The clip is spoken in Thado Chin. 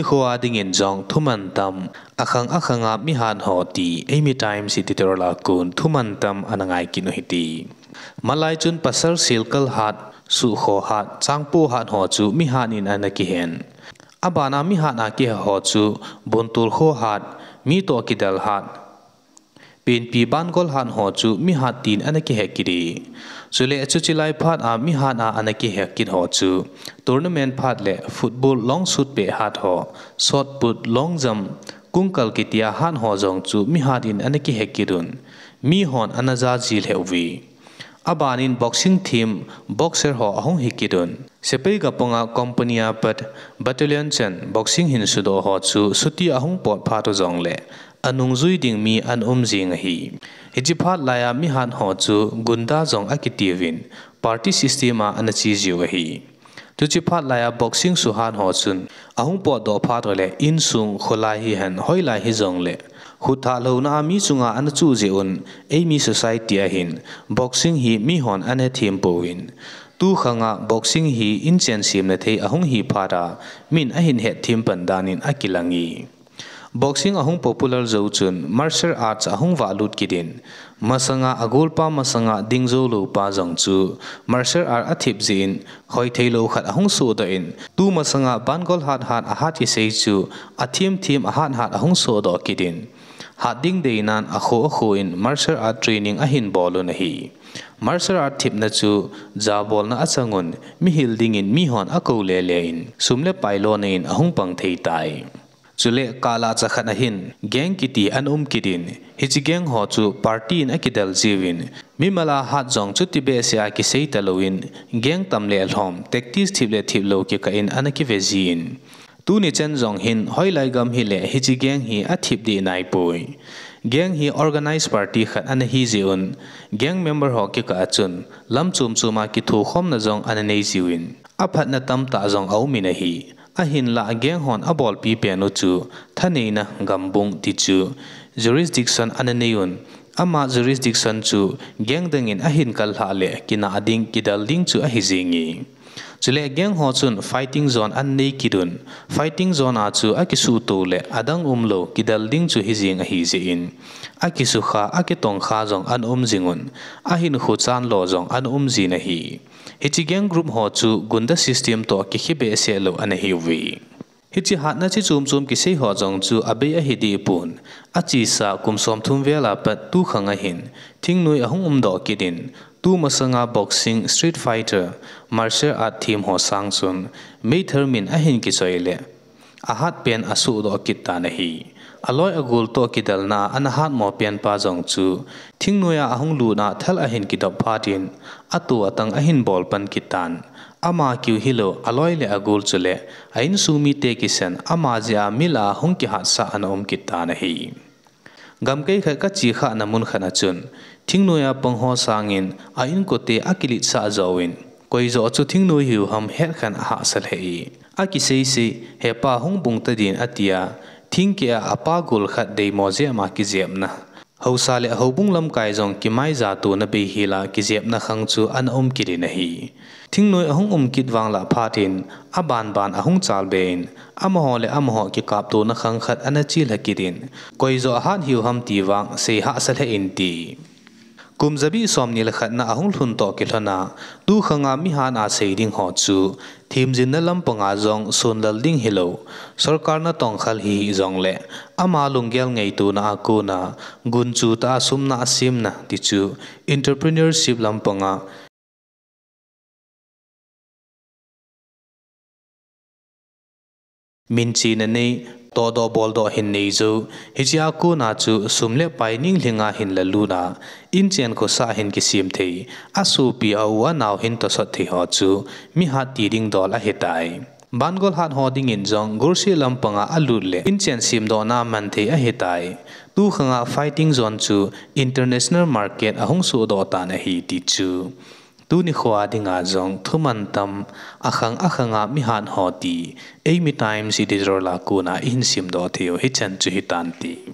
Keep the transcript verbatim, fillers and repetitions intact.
Kho a dingin jong thuman tam, akhang akhanga mihat ho ti, Eimi Times editor a kon thuman tam ana ngai kit u hite. Malai chun pasal silkal hat, suhkho hat, changpo hat ho chu mihat in ana kihen. Abana mihat a kihe ho chu buntol kho hat, mi toh kidel hat, penpi bangol hat ho chu mihat tin ana kihe kit e. Chule chuche lai phat a mihat a ana kihe kit ho chu tournament phat le football long shoot peh hat ho, shot put, long jump, kungkal kitia hat ho jong chu mihat in ana kihe kit un, mihon ana jaji lheh uve. Abanin boxing them, boxer ho ahung hi kit un. Sepai gapanga company a pat, battalion chan boxing hin sudoh ho chu chuti ahung pot phat u jongle, anungjui ding mi ana um jing ahi. Hiche phat laiya mihat ho chu gunda jong akitiuvin, party system a ana che jiu ahi. Chuche phat laiya boxing suhat ho chun ahung potdoh phat uleh insung kholai hihen hoilai hijongle, khut thah louna a mi chunga ana chuh jeh un, eimi society a hin boxing hi mihon ana hethem pouvin, tukhanga boxing hi inchen semna thei ahung hi phat a, min ahin hetthem pan danin akilang e. Boxing ahung popular jou chun martial arts ahung vahlut kit in, masanga agolpa masanga ding jou lou pa jong chu martial art athep jeh in, khoitheilou khat ahung sohdoh in, tu masanga bangol hat hat ahat kisei chu athem them ahat hat ahung sohdoh kit in, hat ding deinan akho akho in martial art training ahin bol un ahi. Martial art thepna chu jabolna achang un, mihil dingin mihon akou lele in, sum le pai lona in ahung pang thei tai. Chule kah lah cha khat ahin gang kiti ana um kit in, hiche gang ho chu party in akidel jiuvin, mimal a hat jong chuti behseh a kisei talouvin, gang tam le lhom, tactics thep le thep lou kikah in ana kive jin, tuni chan jong hin hoilai gam hile hiche gang hi athep deh naipoi. Gang hi organised party khat ana hi jeh un, gang member ho kikah a chun lam chom chom a kithokhomna jong ana nei jiuvin, aphatna tamtah jong aum in ahi. Ahinlah gang hon abolpi pen u chu thaneina gambung ti chu jurisdiction ana nei un, ama jurisdiction chu gang dang in ahin kal lhah le kinah ding kidel ding chu ahi jenge. Chule gang ho chun fighting zone ana nei kit un, fighting zone a chu akisuhto le adang umlou kidel ding chu hi jeng ahi jeh in, akisukha akitongkha jong ana um jing un, ahinkho chanlo jong ana um jin ahi. Hiche gang group ho chu gunda system toh kikhe behseh lou ana hiuve. Hiche hatna chi chom chom kisei ho jong chu abei ahi deh pon, achesa kum somthum vel a pat tukhang a hin thingnoi ahung umdoh kit in, tu masanga boxing, street fighter, martial art them ho sang chun meithal min ahin kichoi le, ahat pen asuhdoh kit tan ahi. Aloi agol toh kidelna a ana hatmo pen pa jong chu thingnoi a ahung lut a thal ahin kidop phat in, atoh atang ahin bol pan kit tan. Ama keu hilou, aloi le agol chule a insung mite kisan, ama jeh a mil a hung kihatsah ana um kit tan ahi. Gamkai khat kache khahna mun khat a chun, thingnoi a pang ho sangin a inkote akiletsah jouvin, koijoh chu thingnoi hiu ham het khan ahahsa lheh e. Akisei sei, hepa hung bung tadin atia, thingkeh a apa gol khat deimo jep a kijepna, haosa le houbung lamkai jong kimaijatona beihel a kijepna khang chu ana um kit in ahi. Thingnoi ahung um kit vang lah phat in, aban ban ahung chalbe in, amaho le amaho kikaptona khang khat ana chelha kit in, koijoh ahat hiu ham ti vang sei hahsa lheh in ti. Kum jabi somni le khatna ahung lhun toh kilhon a, tukhang a mihat a sei ding ho chu, themjinna lampang a jong sonlal ding hilou, sorkar na tongkhal hihih jongle, ama lunggel ngaitona a kona, gunchu tah a sum na asemna ti chu, entrepreneurship lampang a, minchena nei, tohdoh boldoh hin nei jou, hiche a kona chu sum le pai ninglhing a hin lalut a, inchen khosah hin kisem thei, asopi a u anao hin tosot thei ho chu, mihat ti ding dol ahitai. Bangol hat ho dingin jong golseh lampang a alut le, inchen semdohna man thei ahitai. Tukhang a fighting zone chu international market ahung sohdoh tan ahi ti chu. Tuni kho a dinga jong thuman tam, akhang akhang a mihat ho ti, Eimi Times editorial a kona ihin simdoh thei u hichan chu hitante.